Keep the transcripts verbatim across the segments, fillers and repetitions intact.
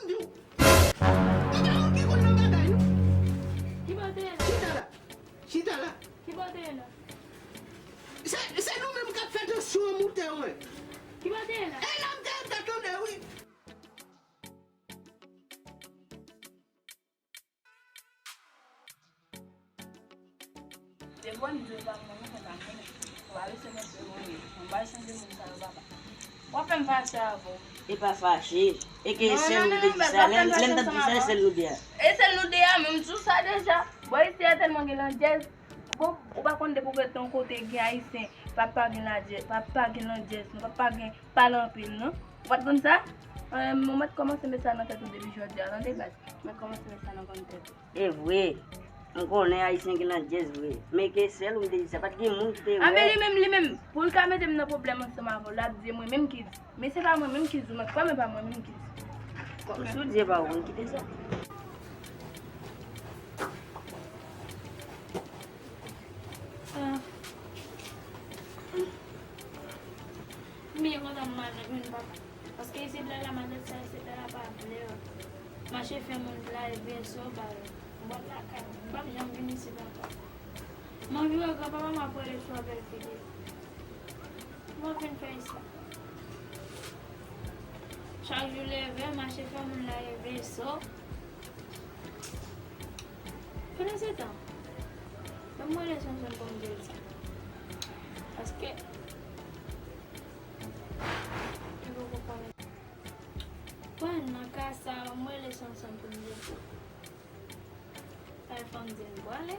Di w. Ou pa yon ki konn nan bagay, non. Ki bò w te ye la? Chita la. Chita la. Ki bò w te ye la? Se, se nou menm k ap fè tansyon an moute, wi. Ki bò w te ye la? E la m te, m te tande, wi. Depi w di w pa konnen, se pa konnen. Ou pa bezwen montre mwen, ou pa chanje moun sa yo, papa. W ap fè m fache avè w. E pa fache. E ke sèl ou te di sa, lè, lè m t ap di sa, e sèl nou de a. E sèl nou de a, men m di w sa deja. Bò isi a tèlman gen landjèz. Bon, ou pa konn depi w ret nan yon kote gen ayisyen, papa gen landjèz, papa gen landjèz, non, papa gen pale anpil, non. Ou pa t konn sa? Ann, mwen mèt kòmanse met sa nan tèt ou depi jodi a, tande, baz. Mwen kòmanse met sa nan konn tèt ou. E vre, m konnen ayisyen gen landjèz vre. Men ke sèl ou m te di sa, pa t gen moun ki te wè. A, men li menm, li menm, pou l ka mete m nan pwoblèm ansanm avè w, l ap di e mwen menm ki di. Men se pa mwen menm ki di w, men kwè m, e pa mwen menm ki di. Bon, si w di e pa ou, ann kite sa. Ah. M byen kontan m madanm jwenn papa. Paske isit la, la madanm sa, isit la, la pa vle w. Mache fè moun play, vye so, ba w. Bòt lakay mwen. M p ap janm vin isit ankò. M anvi wè granpapa m ap rele sou apèl videyo. M ap vin fè isit. Chak jou leve, mache fè moun la reve so. Pandan se tan, ban m rele Sonson pou m di l sa. Paske li poko konnen. Bon, nan ka sa, ban m rele Sonson pou m di l sa. Sa fè m di l pwale.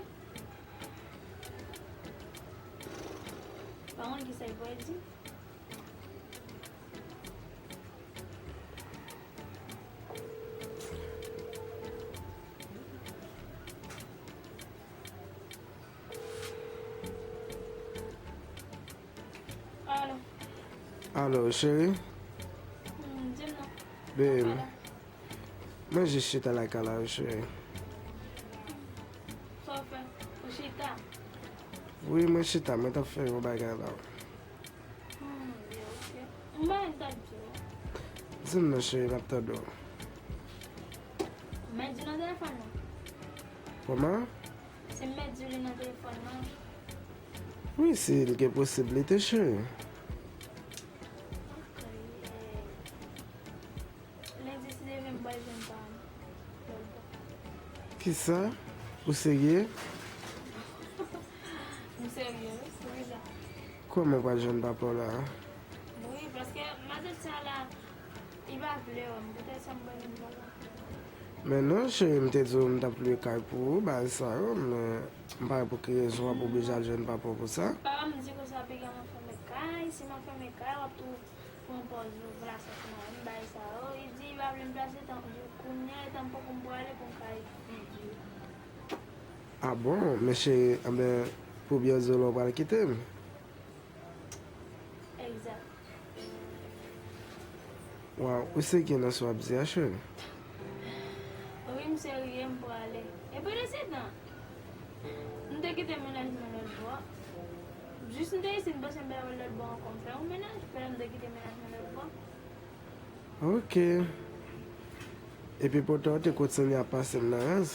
Pa konn kisa l pral di. Alo. Alo, cheri? Hmm, di m non. Babe, mwen jis chita lakay la wi, cheri. Sa w fè? Ou chita? Wi, mwen chita, mwen t ap fè yon bagay la. Hmm, byen, ok. M pa gen sa di w. Di m non, cheri, m ap tande w. M mèt di w nan telefòn nan. Kòman? Si m mèt di w li nan telefòn nan. Wi, si l gen posiblite, cheri. Ok, eh. Lendi, si Dye vle, m pral jwenn pa m lòt bò. Kisa? Ou serye? M serye, wi, poukisa? Kòman w pral jwenn papa w la? Wi, paske matant sa la, li pa vle wè m, poutèt sa m pral jwenn papa m. Men non, cheri, m te di w m t ap lwe kay pou ou, bagay sa yo, men m pa wè pou ki rezon w ap oblije al jwenn papa w pou sa. Papa m di konsa, piga m ap fèmen kay, si m ap fèmen kay, w ap tou pran pòz ou vle asasinen m, bagay sa yo. Li di li pa vle m plase tan, kounye a, etan m poko m prale pou m ka viv. A bon, men cheri, anben, pou byen di w la, w pral kite m? Egzak. Waw, ou serye nan sa w ap di a, cheri? Wi, m serye, m prale. E pandan se tan, m te kite mennaj mwen lòt bò. Jis m te isit, m panse m pa wè l lòt bò ankò, m fè yon mennaj, pandan m te kite mennaj mwen lòt bò. Ok. Epi poutan, ou te kontinye ap pase m nan rans?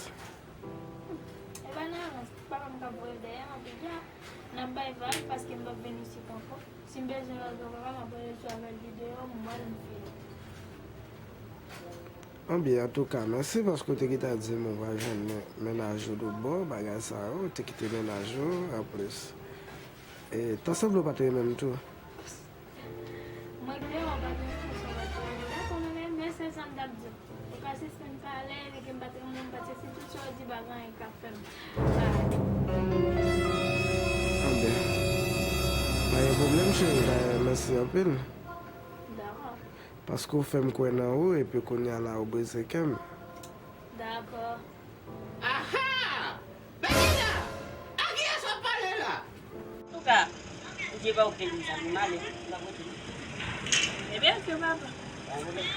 E pa nan rans, papa m k ap voye dèyè m, anpil fwa, n ap bay vag, paske m p ap vin isit ankò. Si m bezwen wè granpapa m, m ap rele sou apèl videyo, m wè l, m fini. Anben, antouka, mèsi paske w te gentan di m ou pral jwenn men-, mennaj ou lòt bò, bagay sa yo, ou te kite mennaj ou, anplis. E, tansanble w pa t renmen m tou. Mwen klè w pa t renmen m, sa w pa t renmen m. Dakò, non, men, men se sa m t ap di w. Ou ka sispann pale, epi ke m pa t renmen w, m pa t, se tout sa w di, pa gen anyen k ap fè m. Anben, pa gen pwoblèm, cheri, dayè, mèsi anpil. Dakò. Paske w fè m kwè nan ou, epi kounye a la, ou brize kè m. Dakò. Aha! Bettina! A kiyès w ap pale la? Antouka, Bondye ba w plen mizè, m ale, m ap rete. Ebyen, ke papa.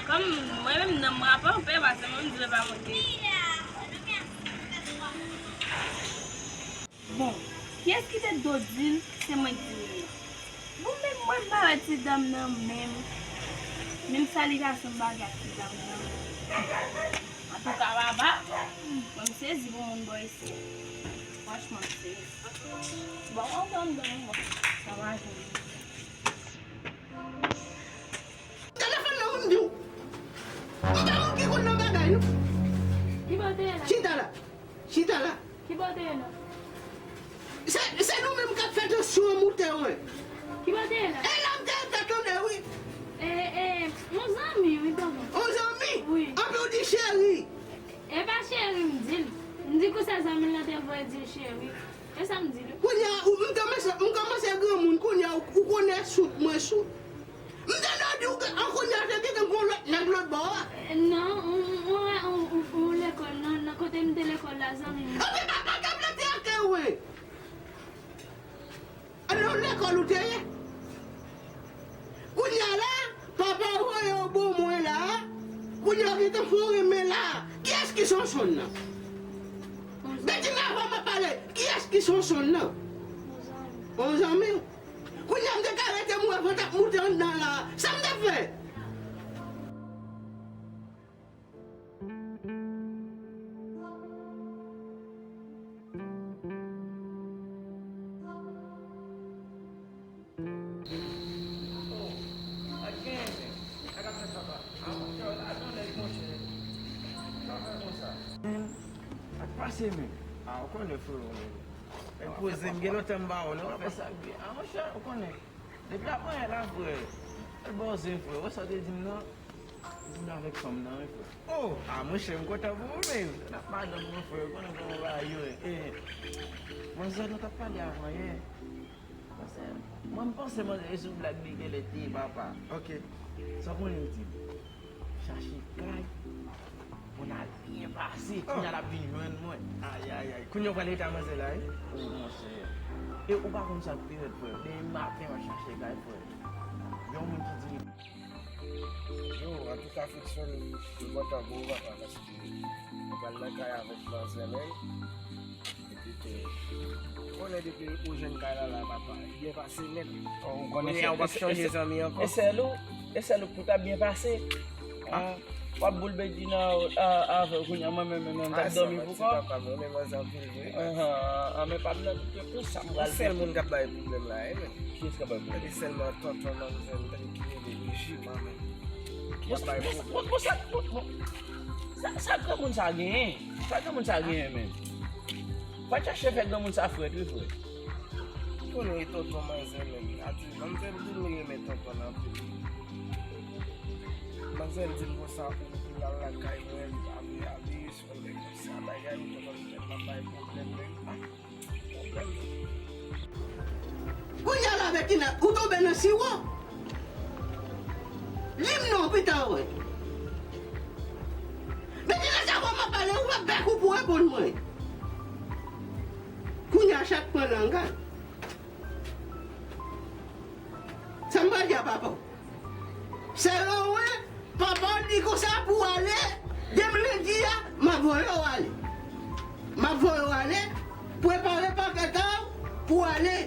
Kòm mwen menm, nanm mwen ap anpè, pase mwen, m di l pa monte. Bon, kiyès ki te do di l se mwen ki di l nan? Bon, men mwen m pa wè ti dam nan menm. Menm salitasyon m pa gen ak ti dam nan. Mwen, m sezi pou moun bò isit. Franchman, m sezi. Bon, mwen pran m ban mwen. Sa va jwenn. Telefòn nan, wi, m di w. M pa moun ki konn nan bagay, non. Ki bò w te ye la? Chita la. Chita la. Ki bò w te ye la? Se, se nou menm k ap fè tansyon an moute, wi. Ki bò w te ye la? E la m te, te tande, wi. E, e, yon zanmi, wi, tonton. Yon zanmi? Wi. Anpi w di cheri. E pa cheri m di l. M di konsa zanmi l lan te voye di l cheri. E sa m di l wi. Kounye a, ou, m kòmanse, m kòmanse granmoun, kounye a, ou, ou konnen soud, mwen soud. M tande w di w gen, an kounye a, te gentan gon lòt nèg lòt bò a. Non, on, on, on, on, on lekòl, nan, nan kote m te lekòl la, zanmi m. Epi papa t ap rete ak ou, wi. Nan lekòl ou te ye? Kounye a la, papa w voye w bon mwen la. Kounye a w gentan fè w renmen la. Kiyès ki Sonsonn nan? Bedjine, avan m ap pale, kiyès ki Sonsonn nan? On zanmi w. Kounye a m te ka rete m wè vant ap moute anndan la. Sa m t ap fè? Sa k pase menm? A, ou konnen frero menm. E poze m gen lontan m pa wè w non. Ou fè sa byen. A monchè, ou konnen. Depi apre la frè. E bon zen frè. Ou wè sa w te di m nan? Vin avèk fanm nan wi frè. Oh! A monchè, m kontan pou ou menm. N ap madanm mwen frè, ou konnen kòman bagay yo ye. E manzè nou t ap pale avan yè. Manzè, mwen m panse manzè se sou blag li genlè te ye papa. Ok. Sa w konnen l di m? Chache kay pou n al byen pase. Kounye a l ap vin jwenn mwen. Ayayay. Kounye a w pral rete a manzè la wi? O monchè. E ou pa konn sa k pi rèd frè. Demen maten w ap chache kay frè. Yon moun ki di Yo, antouka Fritson, m kontan pou ou papa paske ou pral nan kay avèk manzè men. Epi tou, ou konnen depi ou jwenn kay la la papa, li byen pase nèt. Ou konnen kounye a ou p ap chonje zanmi ankò. E sèl ou, e sèl ou pou ta byen pase. W ap boule Bedjine avè w kounye a, mwen menm menm m t ap dòmi pou kò. Papa, mwen renmen manzè anpil vre. Anhan, men pa m nan doute pou sa m pral fè. Sèl moun k ap bay pwoblèm la wi menm. Kiyès k ap bay pwoblèm? Tande sèlman tonton manzè m tande ki rele Rejima menm. Ki ap bay pwoblèm. Bon, bon, bon, sa, bon, bon. Sa, sa granmoun sa genyen? Sa granmoun sa genyen menm? Fò chache fè granmoun sa frèt wi frè. Ou konnen e tonton manzè menm. Ati manzè m di m li renmen tonton l anpil. Manzè m di m konsa pou l al lakay mwen, li pa vle ale sou nèg konsa, bagay ou tonton m tèlman bay pwoblèm menm. Kounye a la Bedjine, ou tonbe nan siwo. Di m non pita w wè. Bedjine, sa kòman pale ou pa bèk ou pou reponn mwen. Kounye a chat pran langay. Sa m pral di a papa w? Sèlman w wè, papa w di konsa pou w ale, demen lendi a, m ap voye w ale. M ap voye w ale, prepare pakèt a w pou w ale.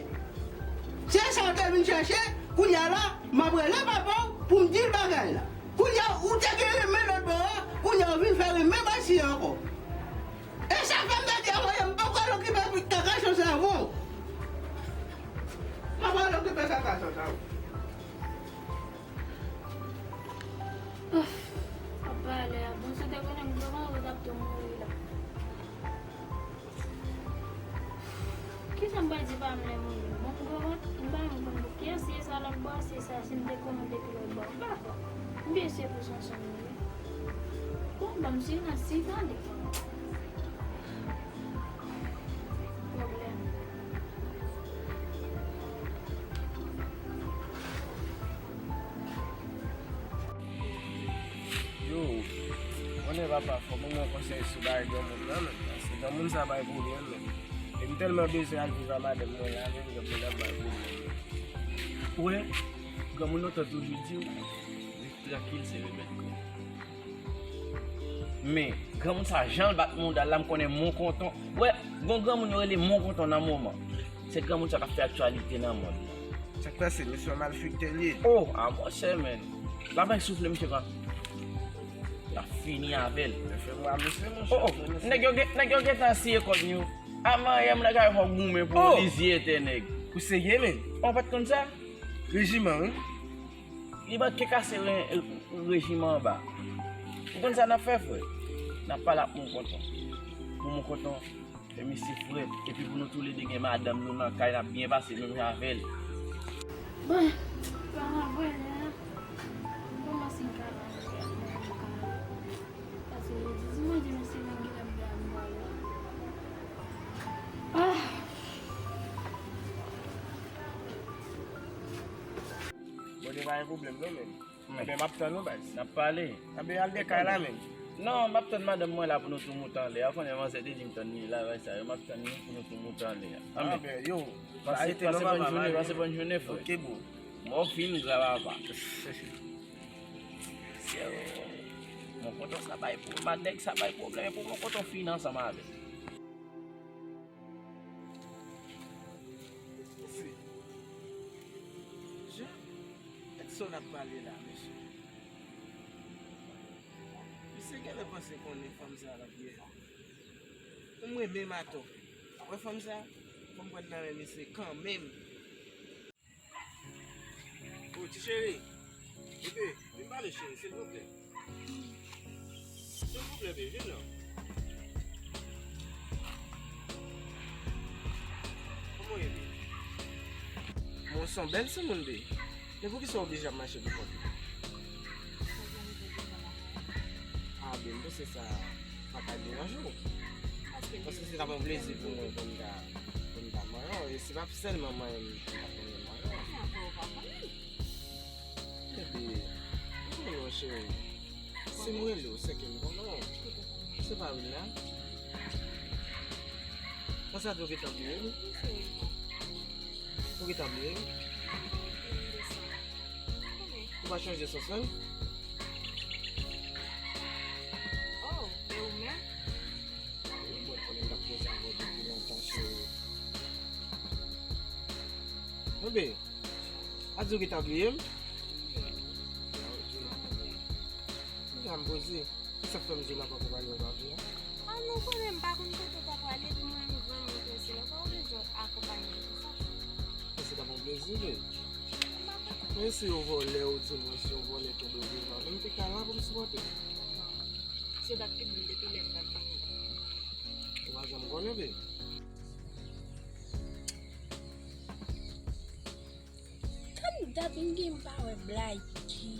Se sa w te vin chèche, kounye a la, m ap rele papa w pou m di l bagay la. Kounye a, ou te gen renmen lòt bò a, kounye a, ou vin fè renmen bò isi a ankò. E sa fè m ta di a, voye m poko al okipe kaka chans la avan w. M poko al okipe kaka chans la avan w. Ouf, ap pale a. Bon, si w te konnen m kòman ou t ap tou mouri la. Kisa m pral di pa m lè mouri? Bon, m gwo vant, m pa menm konn pou kiyès ye sa lòt bò, se sa, si m te konnen depi lòt bò. M pa kwè. M byen si pou Sonson mouri. Bon, ban m si nan si tande. Pwoblèm. Yo, konnen papa, fò mwen pran konsèy sou bagay granmoun nan, men, paske granmoun sa bay pwoblèm, men. E m tèlman bezwen al viv a madanm mwen la, men granmoun ap bay pwoblèm. Ou wè, granmoun lontan toujou di w, viv trankil se remèd kò. Men, granmoun sa, jan l bat mouda l la, m konnen Mon Konton. Ou wè, gon granmoun yo rele Mon Konton nan moman. Se granmoun sa k ap fè aktyalite nan mond lan. Sa k pase, misye yon malfektè l ye. Oh, a monchè, men. L ap bay soufle, misye pran. L ap Fini avè l. Fè mwa mesye, monchè. Oh, oh, nèg yo gen, nèg yo gentan siye kòd yo. Avan yè m nèg a fò goumen pou Oh! Lizye etè nèg. Ou serye, men? Ou pa t konn sa? Rejiman, wi. Li manke kase re-, rejiman anba. Ou konn sa n ap fè, frè? N ap pale ak Mon Kontan. Pou Mon Kontan fè misye frèt. Epi pou nou toulede gen madanm nou nan kay, n ap byen pase menm jan avè l. Bon, pa mwen, kòman si m ka la? Paske yo di, di mwen, di mesye nan Gilèm de Anbwalo. Ah! Bon, te pa gen pwoblèm, non, men. Hmm. Enben, m ap tann ou, baz. N ap pale. Enben, al de kay la, men. Non, m ap tann madanm mwen la pou nou tou moute anlè a. Ou konnen manzè te di m tann li la, bagay sa yo. M ap tann li pou nou tou moute anlè a. Ah, anben, yo. Pase, pase bòn jounen, pase bòn jounen, frè. Ok, bro. Mò fin gra papa. Sè, Mon Kontan sa bay pwoblèm, nèg sa bay pwoblèm, epi Mon Kontan fin ansanm avè l. Mesye, jan Edson ap pale la, mesye. Misye genlè panse konnen fanm sa l ap ye. Mwen menm atò. Wè fanm sa, fò m pran nan men misye kanmenm. O, ti cheri. Bebe, vin pale, cheri, silvouplè. Silvouplè, bebe, vin non. Kòman w ye, bebe? Bon, w se yon bèl timoun, bebe. Men poukisa w oblije ap mache pou kont ou? A, bebe, m panse sa pa ka deranje w. Paske se t ap yon plezi pou mwen pou m ta, pou m ta manyen w. E se pa sèlman manyen m, m t ap renmen manyen w. Bebe, ou konnen, cheri, si m rele w, se ke m konnen w. Se pa vre la? Konsa tou ou gentan bliye m? Ou gentan bliye m? Ou pa chonje sans mwen? Oh, e ou menm? Wi, bon, konnen m t ap koze avè w depi lontan, cheri. Bebe, a di w gentan bliye m? Jan m poze. Kisa k fè m di w n ap akonpaye w pa vle a? A, nou konnen m pa konn kote w ta prale, epi mwen m vrèman enterese nan sa, ou bezwen akonpaye m pou sa. Mwen se ta bon plezi, wi. Men si yo vòlè, ou di mwen si yo vòlè tonbe ou bezwen, men m te ka la pou m sipòte w. Non. Se dat ki di m depi lè m pral vini la. Ou pa janm konnen, bebe. Tann dat m gen m pa wè Blacky.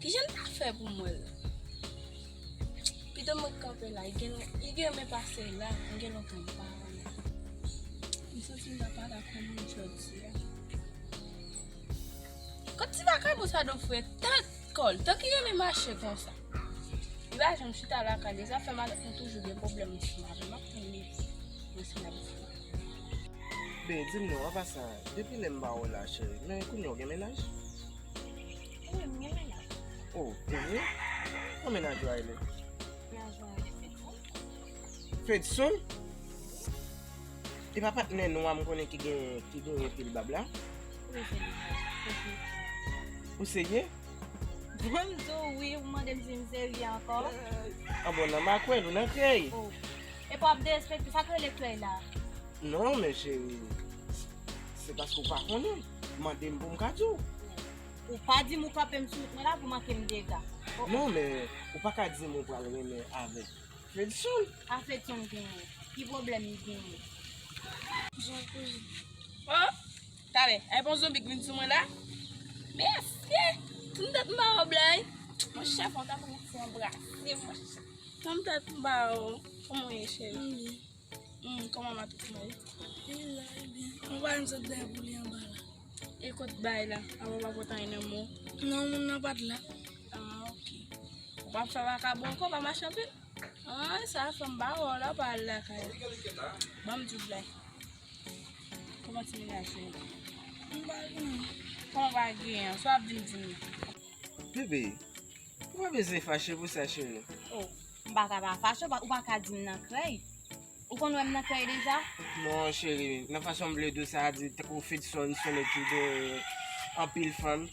Kijan l ta fè pou m wè l? Pito mwen kanpe la, li gen, li gen men pase la, m gen lontan m pa wè l. M santi m ta pa dakò moun jodi a. Kot ti vakabon sa do fre tank kò l, tank li renmen mache konsa. Li pa janm chita lakay li, sa fè matant mwen toujou gen pwoblèm ansanm avè l. M ap tann li pou si l ap vini. Ben, di m non, apa sa, depi lè m pa wè w la, cheri, men kounye a w gen mennaj? Wi, m gen mennaj. Oh, e vre? Kòman mennaj ou a rele? Mennaj mwen rele Fedson. Fedson? E pa patnè nou a m konnen ki gen, ki gen pil bab la? Wi, se li menm. Ou serye? Bon, m di w wi, ou mande m si m serye ankò. Ah bon, nan makwèl ou nan krèy? Oh. Epi w ap derespekte, sa k rele krèy la? Non, men cheri, se paske w pa konnen. Mande m pou m ka di w. Ou pa di m ou kanpe m sou wout mwen la pou manke m dega. Oh, oh. Non, men ou pa ka di m ou pral renmen avèk Fedson. A Fedson genyen. Ki pwoblèm li genyen? Jan kouz. Oh, talè, ay bon zonbi k vin sou mwen la. Mesye, tout tèt m ba w blan. Monchè, fò w ta konn fè anbrase, monchè. Kòm tèt m ba w, kòman w ye, cheri? M byen. Hmm, kòman matant mwen ye? Li la, li byen. Mwen pa janm sot dèyè pou li anba la. E kot bay la? Apa w pa pote anyen nan men w? Non, moun nan pa t la. Ah, ok. Ou p ap fè vakabon ankò, pa mache anpil. Ah, sa fè m pa wè w la, pa al lakay la. Ban m di w blan. Kòman ti mennaj ou ye? M pa gen. Kòman w pa gen an? Sa w ap di m, di m. Bebe, ou pa bezwen fache pou sa, cheri. Oh, m pa ka pa fache, ou pa, ou pa ka di m nan krèy. Ou konn wè m nan krèy deja? Non, cheri, nan fason m vle di w sa a di tankou Fedson, se yon nèg ki gen anpil fanm.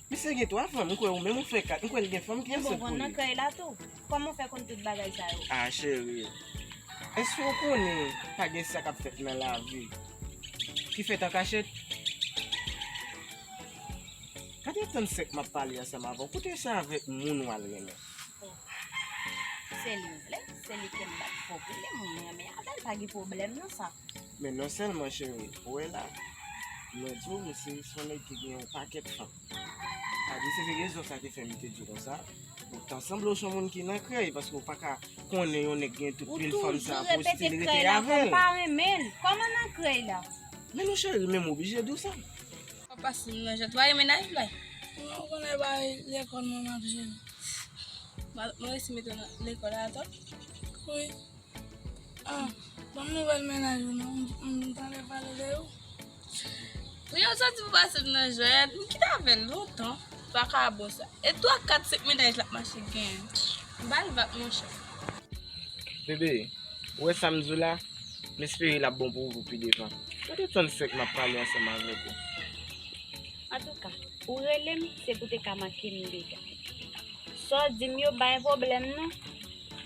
Misye gen twa fanm, m kwè ou menm ou fè kat, m kwè l gen fanm ki ansent pou li. Ou nan krèy la tou? Kòman w fè konn tout bagay sa yo? Ah, cheri, èske w konnen pa gen sa k ap fèt nan lavi ki fèt an kachèt? Gade tann sèk m ap pale ansanm avè w. Koute sa avèk moun w al renmen. Bon. Se li m vle, se li ke m bat fò pou li, m renmen avè l, pa gen pwoblèm nan sa. Men non sèlman, cheri, ou wè la, mwen di w, misye se yon nèg ki gen yon pakèt fanm. Sa di se rezon sa ki fè m te di w konsa. Ou ta sanble w se yon moun ki nan krèy, paske w pa ka konnen yon nèg gen tout pil fanm sa pou w still rete avè l. Ou toujou repete krèy la, kòm pa renmen l. Kòman nan krèy la? Men non, cheri, men m oblije di w sa. W ap pase m nan jwèt. W pa gen mennaj, Blay? Non, ou konnen bagay lekòl mwen m ap jere. Mwen resi mete w nan lekòl atò? Wi. Ah, ban m nouvèl mennaj ou non. M, m tande pale de ou. Wi, ou soti pou pase m nan jwèt. M kite avè l lontan. Pa ka bon sa. E twa, kat, senk mennaj l ap mache genyen. M ba l vag, monchè. Bebe, ou wè sa m di w la? M espere l ap bon pou ou pou pi devan. Gade tann sèk m ap pale ansanm avèk ou. Antouka, ou rele m, se pou te ka manke m deja. Sa w di m yo, pa gen pwoblèm non.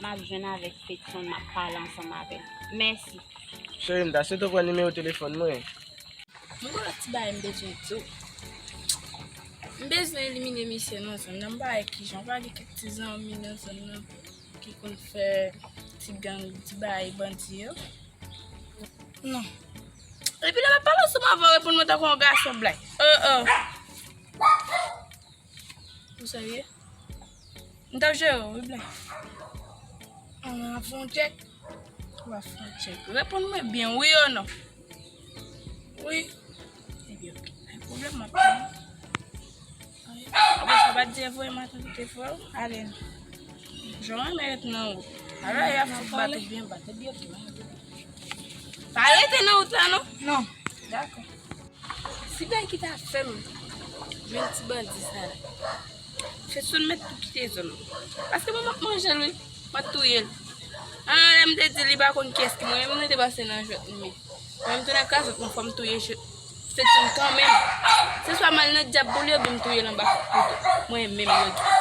M ap jwenn avèk Fetson, m ap pale ansanm avè l. Mèsi. Cheri m, ta swete w pran nimewo telefòn mwen. Mwen gen yon ti bagay m bezwen di w. M bezwen elimine misye nan zòn nan, m pa wè kijan. M pa gen kèk ti zanmi nan zòn nan ki konn fè ti gang, ti bagay bandi yo? Non. Epi lè m ap pale ansanm avè w, reponn mwen tankou yon gason, Blay. Oh, oh. Ou serye? M t ap jere w, wi, Blay. An, w ap fè yon tchèk? W ap fè yon tchèk. Reponn mwen byen, wi ou non? Wi. Ebyen, oke. Pa gen pwoblèm, m ap tann. Apre sa, pa t di e voye m ap tann te frè w. Ale. Jan w renmen ret nan wout. Alò, y ap fout bat ou byen bat. Ebyen, oke, pa gen pwoblèm. Pa rete nan wout la, non? Non. Dakò. Si bagay ki ta fè m jwenn ti bandi sa la, Fetson mèt tou kite zòn nan. Paske mwen m ap manje l, wi. M ap touye l. An, lè m te di li pa konn kiyès ki mwen, menm li te pase nan jwèt li menm. Mwen m tounen kraze, mwen fò m touye je-, Fetson kanmenm. Se swa m al nan dyab pou li oubyen m touye l anba kout kouto. Mwen menm yo di.